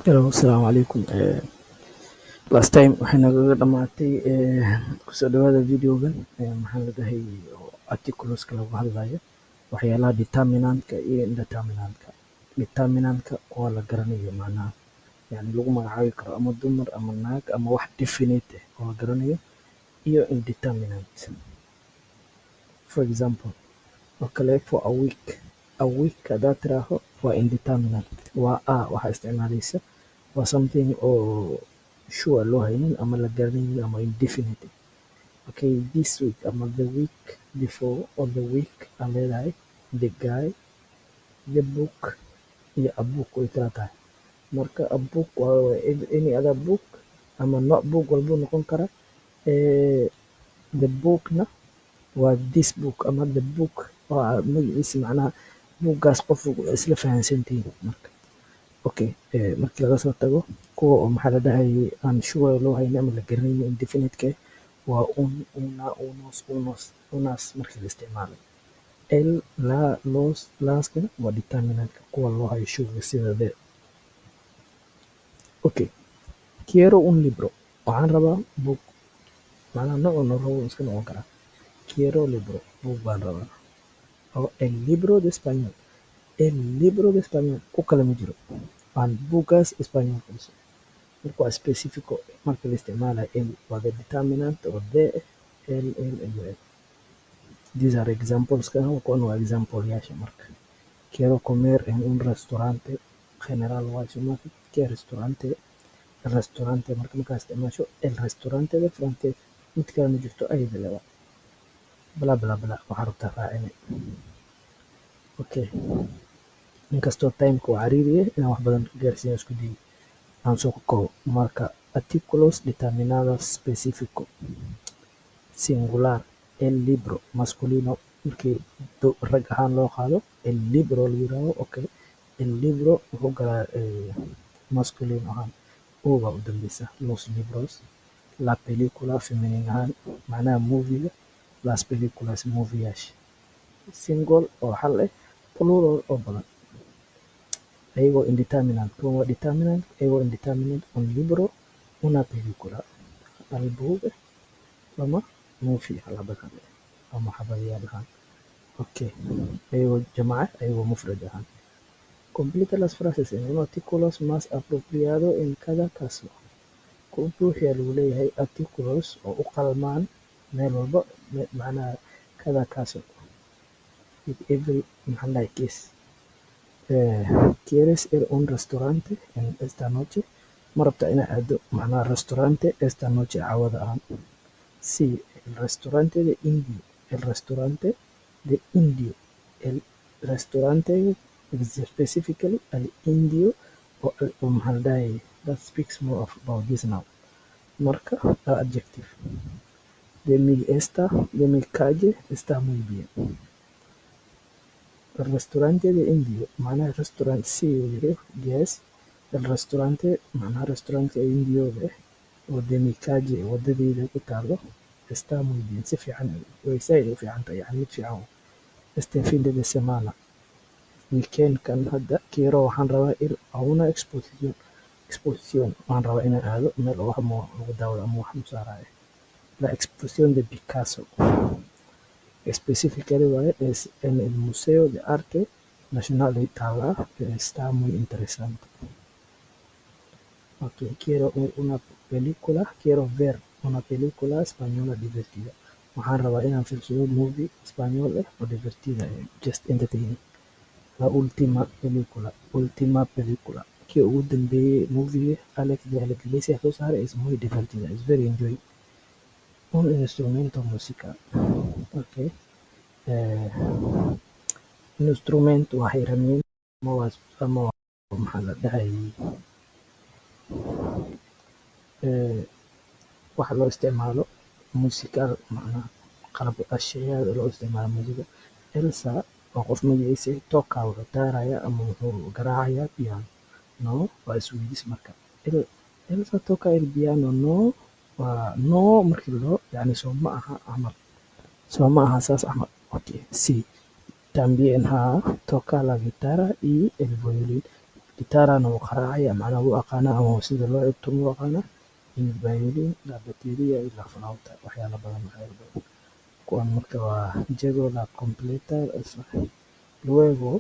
Hello, asalaamu calaykum. Last time waxay nagaga dhamaatay, kusoo dhawaada videogan. Maxaa la dhahay, articleska lagu hadlayo, waxyaalaha determinantka iyo indeterminantka. Determinantka waa la garanayo, macnaha yani lagu magacaabi karo ama dumar ama naag ama wax definite ah oo la garanayo, iyo indeterminant. For example oo kale, for a week. A week haddaad tiraaho waa indeterminant, waa a waxaa isticmaalaysa waa something oo sure loo haynin ama la garanaynin ama indefinite. Okay, this week ama the week before or the week aan leedahay, the guy, the book iyo a book way kala tahay. Marka a book waa any other book ama not book walbuu noqon karaa. The bookna waa this book ama the book waa magaciisa, macnaha buuggaas qof isla fahansantihiin. Marka okay, markii laga soo tago kuwa oo maxaa la dhahay aan sure loo haynin ama la garanaynin, indefinite-ka waa un, una, unos, unos, unas markii la isticmaalo. El, la, los, laska waa determinantka, kuwa loo hayo sure sida the. Okay, quiero un libro, waxaan rabaa book, macnaha noocu rabo iska noqon karaa. Quiero libro, book baan rabaa, oo el libro de español, el libro de español ku kale ma jiro, waan buuggaas español ku dhisan. Marka waa específico marka la isticmaalayo el, waa the determinant oo the, el, el iyo el. These are examples, kan kuwan waa example yaasha. Marka quiero comer en un restaurante general waa soo que restaurante, el restaurante. Marka markaa isticmaasho el restaurante de frente, mid kale ma jirto, ayada leba bla bla bla waxaa rabtaa raacine. Okay, inkastoo timeka uu cariiri yahay, inaan wax badan gaarsiiyo isku dayo, aan soo koobo. Marka artículos determinados específico singular, el libro, masculino, markii rag ahaan loo qaado el libro la yiraahdo. Okay, el libro wuxuu galaa masculino ahaan, o baa u dambeysa, los libros. La película, feminine ahaan, macnaha moviega, las películas, movieyaasha. Single oo hal eh, plural oo badan. Ayagoo indeterminate, kuwan waa determinant. Ayagoo indeterminate, un libro, una película, hal buug ama movie hal xabad ama xabadyaal ahaan. Okay, ayagoo jamaca, ayagoo mufrad ahaan. Completa las frases en un artículos más apropiado en cada caso. Ku buuxiyaa lagu leeyahay artículos oo u qalmaan meel walba, macnaha cada caso, with every, maxaa la dhahay, case. ¿Quieres ir a un restaurante en esta noche? Ma rabtaa inaad aado macnaha restaurante esta noche, caawada ahaan? Sí, el restaurante de indio, el restaurante de indio, el restaurante specifically al indio oo maxaa la dhahay, that speaks more of about this now. Marka adjective de mi esta de mi calle está muy bien. El restaurante de indio, macnaha restaurant, sí uu yiri, yes, el restaurante, macnaha restaurant indioga eh oo de mi calle, wadadeyda ku taalo, está muy bien, si fiican way saaid u fiican tahay, yani mid fiican. Este fin de semana, weekendkan hadda, quiero, waxaan rabaa, ir a una exposición, exposición, waxaan rabaa inaan aado meel oo wax lagu daawado ama wax lagu saarayo. La exposición de Picasso specifically waaye, es en el Museo de Arte Nacional de Italia, está muy interesante. Ok, quiero ver una película, quiero ver una película española divertida. Waxaan rabaa inaan fiirsado movie español eh oo divertida eh, just entertaining. La última película, última película. Kii ugu dambeeyay movie Alex de la Iglesia soo saaray is muy divertida, is very enjoying. Un instrumento musical. Okay. Instrument waa xayramin ama waa maxaa la dhahayay, waxa loo isticmaalo musical, macnaha qalab ashyaada loo isticmaalo musiga. Elsa waa qof magaciisa, toca wuxuu taaraya ama wuxuu garaacayaa piano. No, waa Swedish. Marka Elsa toca el piano, no, waa no markii la dhaho, yani soo ma aha camal, soo ma aha saas camal. Okay, sí, también ha toca la guitarra y el violín. Guitarana wuu qaraacaya, macnaha wuu aqaanaa ama sida loo tumo wuu aqaanaa. Il violín, la batería y la flauta, waxyaalo badan, waxyaalo badan. Kuwan marka waa llego la completa, luego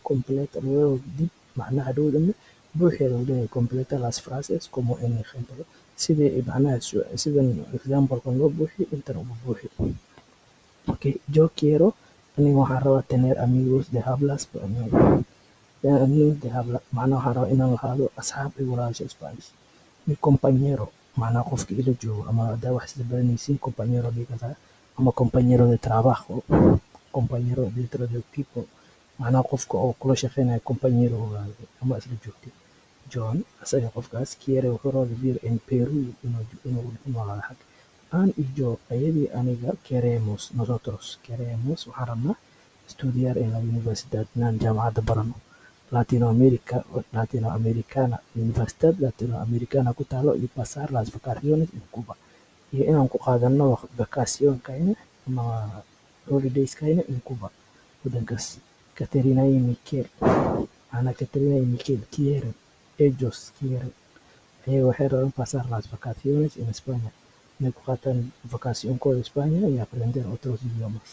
completa, luego dib, macnaha hadhow dambe buuxeeda uu leeyahay. Completa las frases como en ejemplo, sidii macnaha sidan example-kan loo buuxiyo intan ugu buuxi. Okay, yo quiero, aniga waxaan rabaa, tener amigos de habla español, amigos de habla, macnaha waxaan rabaa inaan lahaado asxaab igula hadasho Spanish. Mi compañero, macnaha qofka ila joogo ama haddaa wax isla baranaysiin, compañero dhihi kartaa, ama compañero de trabajo, compañero de people, macnaha qofka oo kula shaqeynaya, compañero ama isla joogtay. John, asaga qofkaas, quiere, wuxuu rabaa, vivir en Peru, inuu ku noolaado xag. Ann y yo, ayadii aniga, queremos, nosotros queremos, waxaan rabnaa, estudiar en la universidad, inaan jaamacadda barano, Latinoamerica, Latinoamericana, Universidad Latinoamericana ku taalo, y pasar las vacaciones en Cuba, iyo inaan ku qaadano vacacionkayna ama holidayskayna in Cuba, wadankaas. Caterina y Miquel, macnaha Caterina y Miquel quieren, ellos quieren, ayaga waxay rabaan, pasar las vacaciones en España, inay ku qaataan vacacionkooda España, y aprender otros idiomas,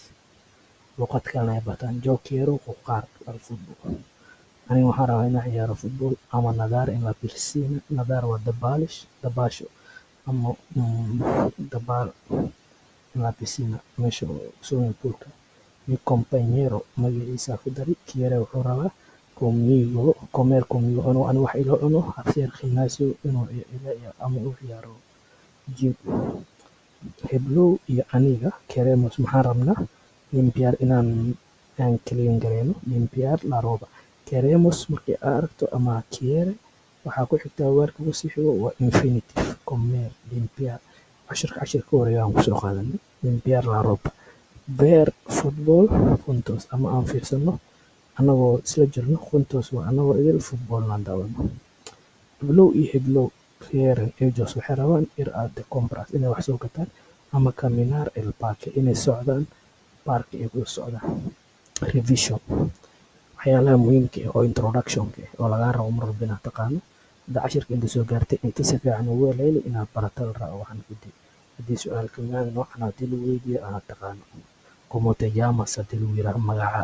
luqad kalena ay bartaan. Yo quiero jugar al fútbol, aniga waxaan rabaa inaan ciyaaro football, ama nadar en la piscina. Nadar waa dabaalish, dabaasho ama dabaal, en la piscina, meesha swimming poolka. Mi compañero, magaciisa ku dari, quiere, wuxuu rabaa, conmigo, comer conmigo, inuu ani wax ila cuno, hacer gimnasio, inuu ila ama uu ciyaaro gym. Heblow iyo aniga queremos, maxaan rabnaa, limpiar, inaan aan clean gareyno, limpiar la ropa. Queremos markii aad aragto ama quiere, waxaa ku xigtaa weerka ku sii xigo waa infinitive. Comer, limpiar, cashirka cashirka horeeya aan kusoo qaadanay. Limpiar la ropa, ver fútbol juntos, ama aan fiirsano anagoo isla jirno, juntos waa anagoo idil, football aan daawano. Heblow iyo heblow quieren, ellos waxay rabaan, ir a de compras, inay wax soo gataan, ama caminar el parque, inay socdaan, park ay ku socdaan. Revision, waxyaalaha muhiimka ah oo introductionka ah oo lagaa rabo mar walba inaad taqaano. Hadda cashirka inta soo gaartay, inta si fiican ugu heleeli inaad barato la rabo. Waxaan ku dii haddii su-aal kalmaan noocan haddii lagu weydiiyo aad taqaano. Cómo te llamas haddii lagu yiraahdo, magaca,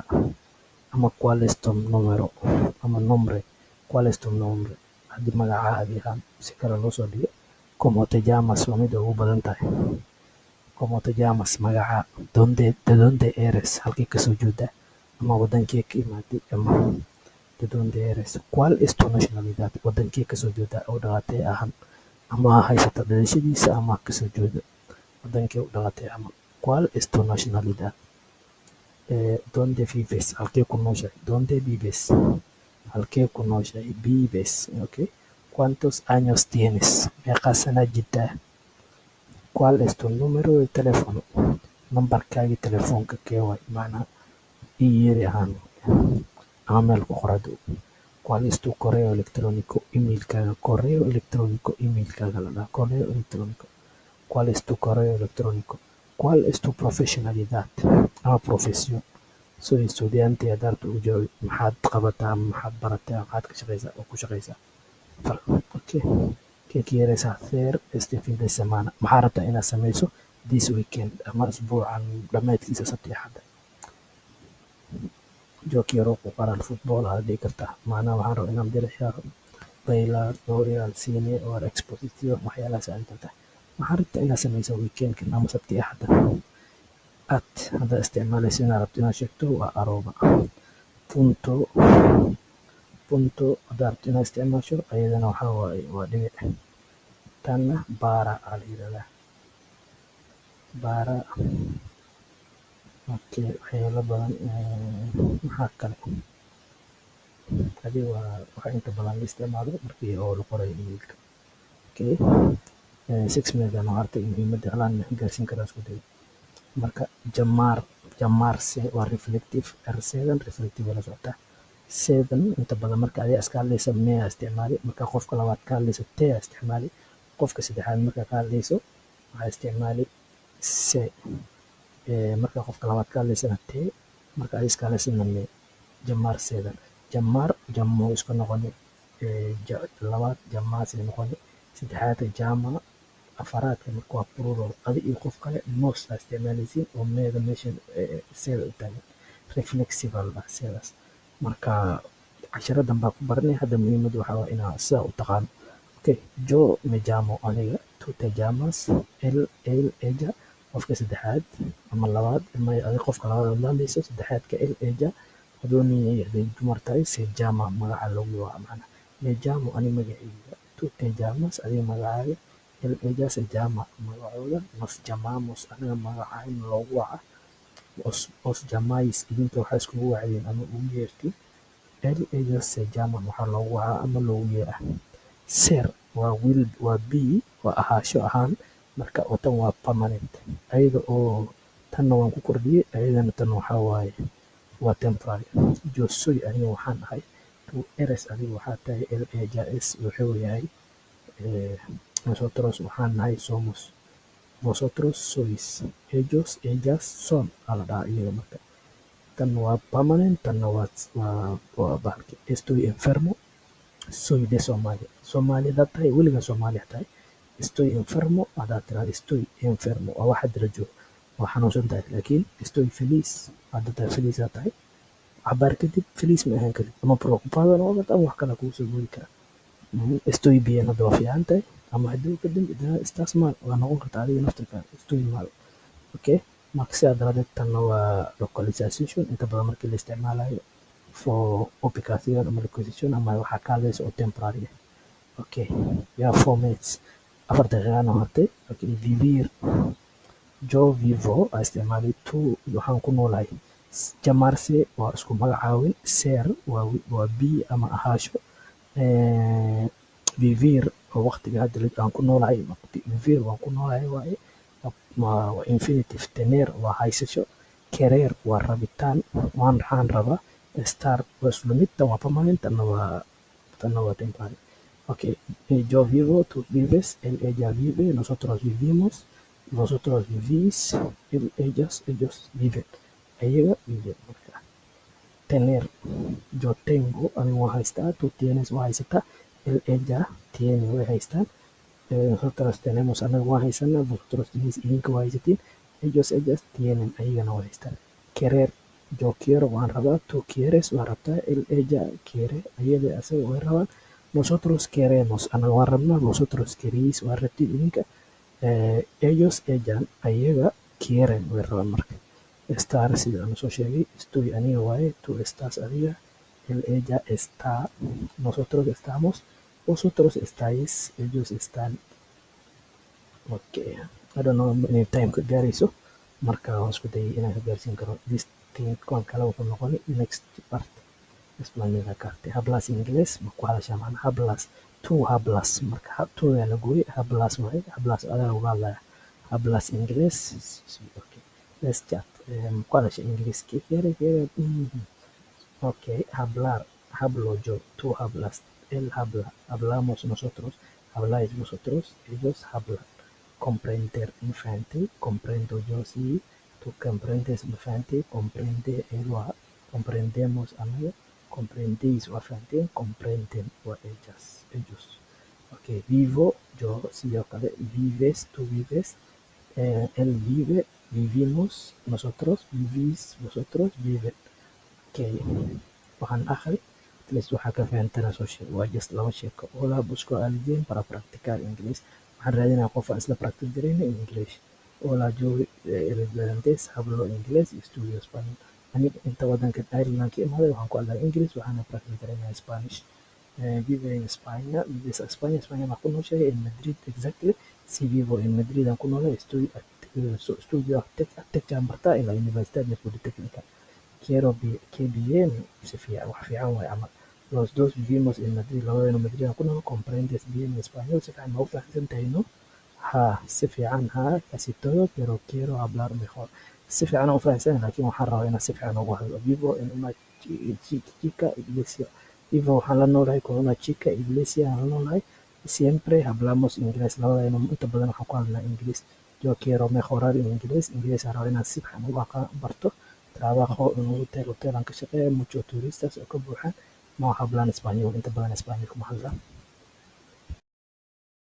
ama cuál es tu número ama nombre, cuál es tu nombre, haddii magaca adi ahaan si kale loo soo dhigo. Cómo te llamas waa midda ugu badan tahay. Cómo te llamas, magaca. Dónde, de dónde eres, halkee kasoo jeedaa ama wadankee ka imaaday, ama de dónde eres. Cuál es tu nacionalidad, wadankee kasoo jeedaa oo dhalatay ahaan, ama haysata dhalashadiisa ama kasoo jeeda wadankee u dhalatay, ama cuál es tu nacionalidad. Dónde vives, halkee ku nooshahay. Dónde vives, halkee ku nooshahay, vives. Okay, cuántos años tienes, meeqa sana jirtaa. Cuál es tu número de teléfono, nambarkaaga telefoonka kee waay, macnaha ii yeeri ahaan ama meel ku qor hadhow. Cuál es tu correo electrónico, emailkaaga, correo electrónico, emailkaaga la dhahaa correo electrónico. Cuál es tu correo electrónico. Cuál es tu profesionalidad ama profesión. Soy estudiante haddaad ugu jawaabi. Maxaad qabataa ama maxaad barataa, maxaad ka shaqeysaa oo ku shaqeysaa? Okay, qué quieres hacer este fin de semana, maxaa rabtaa inaad sameyso this weekend ama isbuucan dhammaadkiisa, Sabti, Axadda? Yo quiero jugar al fútbol aad dhihi kartaa, macnaha waxaan rabaa inaan bira ciyaaro, bailar o ir al cine o a la exposición, waxyaalahaas aadi kartaa. Maxaa rabtaa inaad sameyso weekendkan ama Sabti, Axadda? At haddaad isticmaalayso inaad rabto inaad sheegto waa arroba. Punto, punto haddaad rabto inaad isticmaasho ayadana waxaa waaye waa dhibic. Tanna barra aa la yiraahdaa, barra. Okay, waxyaalo badan. Maxaa kale? Adi waa waxa inta badan la isticmaalo markii oo la qorayo emailka. Okay, 6 minutes aan hartay, muhiimadda halaan gaarsiin karaa isku day. Marka llamar, llamarse waa reflective, r7 reflective la socotaa. Seven inta badan marka adiga iska hadlaysa me aa isticmaali, marka qofka labaad ka hadlayso te aa isticmaali, qofka saddexaad marka ka hadlayso waxaa isticmaali se. Marka qofka labaad ka hadlaysana te, marka adiga iska hadlaysana me. Llamar seven, llamar, llamo isku noqoni. Labaad llamas ay noqoni, saddexaadka llama, afaraadka marka waa plural, adi iyo qof kale nos aa isticmaalaysiin oo meeda meesha seeda u taagan. Reflexive aa la dhahaa seedaas. Marka cashiro danbaa ku baranay. Hadda muhiimadda waxaa waa inaa sidaa u taqaano. Okay, yo me llamo aniga, tú te llamas, él, él, ella, qofka saddexaad ama labaad ama adi qofka labaad aad la hadlayso, saddexaadka él, ella, hadduu nin yahay, hadday dumar tahay, se llama magaca lagu waa macna. Me llamo ani magacayga, tú te llamas adiga magacaaga, él, ella se llama magacooda, nos llamamos anaga magacayna loogu waca, os llamáis idinka waxaa iskugu wacdeen ama ugu yeertiin, él, ella se llaman waxaa loogu wacaa ama loogu yeeraa. Ser waa will, waa be, waa ahaasho ahaan. Marka oo tan waa permanent ayada oo tanna waan ku kordhiyey ayadana. Tan waxaa waaye waa temporary. Yo soy aniga waxaan ahay, tú eres adiga waxaa tahay, él, ella es wuxuu yahay, nosotros waxaan nahay, somos, vosotros sois, ellos, ellas son aa la dhahaa iyaga. Marka tan waa permanent, tanna waa bahalki. Estoy enfermo, soy de Somalia. Soomaali hadaad tahay, weligaa Soomaaliya tahay. Estoy enfermo hadaad tiraahdo, estoy enfermo waa wax hadda la joogo, waa xanuunsan tahay. Laakiin estoy feliz hadda tahay, feliz aad tahay, cabaar kadib feliz ma ahaan kartid, ama preocupado noqon karta ama wax kale kugu soo boodi kara. Estoy bien hadda waa fiican tahay, ama hadii kadib estás mal waa noqon kartaa adiga naftirkaaga, estoy mal. Okay, marka sidaa daraadeed tanna waa localization, inta badan markii la isticmaalayo for ubicación ama localization ama waxaa ka hadlaysa oo temporary ah. Okay, we have 4 minutes, 4 daqiiqana hartay. Okay, vivir, yo vivo aa isticmaalay, tú waxaan ku noolahay. Llamarse waa isku magacaawin, ser waa be ama ahaasho, vivir oo waqtiga hadda aan ku noolahay, vivir waan ku noolahay waaye, waa infinitive. Tener waa haysasho, querer waa rabitaan, waan waxaan rabaa. Estar waa isla mid, tan waa permanent, tanna waa temporary. Okay, yo vivo, tú vives, él, ella vive, nosotros vivimos, vosotros vivís, él, ellas, ellos viven, ayaga viven. Marka tener, yo tengo anigu waan haystaa, tú tienes waa haysataa, él, ella tiene way haystaan, nosotros tenemos anaga waan haysanaa, vosotros tenéis idinka waa haysatiin, ellos, ellas tienen ayagana waa haystaan. Querer, yo quiero waan rabaa, tú quieres waa rabtaa, él, ella quiere ayada asaga way rabaan, nosotros queremos anaga waan rabnaa, vosotros queréis waa rabtiin idinka, ellos, ella ayaga quieren way rabaan. Marka estar, sida aan soo sheegay, estoy aniga waaye, tú estás adiga, él, ella está, nosotros estamos, vosotros estáis, ellos están. Okay, I don't know inay time ka gaarayso. Marka waan isku dayay inaan ka gaarsiin karo this thing. Kuwan kale wuxuu noqoni next part. Esplanada carte, hablas inglés ma ku hadashaa? Macna hablas, tú hablas, marka tú-da la gooyay, hablas waaye, hablas adaa lagu hadlaya, hablas inglés. Okay, let's chat. Ma ku hadasha ingiriiski? Quiere, quiere. Okay, hablar, hablo yo, tú hablas, él habla, hablamos nosotros, habláis vosotros, ellos hablan. Comprender, ma fahantay? Comprendo yo, sí. Tú comprendes, ma fahantay? Comprende él, waa comprendemos anaga, comprendéis waa fahanteen, comprenden waa ellas, ellos. Okay, vivo yo, sidoo kale, vives, tú vives, él vive, vivimos nosotros, vivís vosotros, viven. Okay, waxaan akhri, at least waxaa ka fahantana soo sheeg. Waa just laba sheeko. Hola, busco a alguien para practicar inglés. Waxaan raadinayaa qof aan isla practice garayna English. Hola, yo irlandés, hablo inglés y estudio español. Aniga inta wadanka Ireland ka imaaday, waxaan ku hadlaa English, waxaana practice garaynayaa Spanish. Vive en España, vives a España, España ma ku nooshahay? En Madrid exactly. Sí, vivo en Madrid aan ku noolahay. Estudio, estudio architecture aan bartaa en la Universidad de Politécnica. Quiero qué bien, si fiican, wax fiican waay camal. Los dos vivimos en Madrid, labadayna Madrid aan ku nool. Comprendes bien español, si fiican ma u fahamsan tahay? No, haa, si fiican, haa, casi todo, pero quiero hablar mejor. Si fiican aan u fahamsanahay, laakiin waxaan rabaa inaan si fiican ugu hadlo. Vivo en una chica iglesia. Vivo waxaan la noolahay, con una chica iglesia aan la noolahay. Siempre hablamos inglés, labadayna inta badan waxaan ku hadlaa English. Yo quiero mejorar en inglés, inglés aan rabaa inaan si fiican u barto. Trabajo en un hotel, hotel aan ka shaqeeya, mucho turistas oo ka buuxaan. No hablan español, inta badan español kuma hadlaan.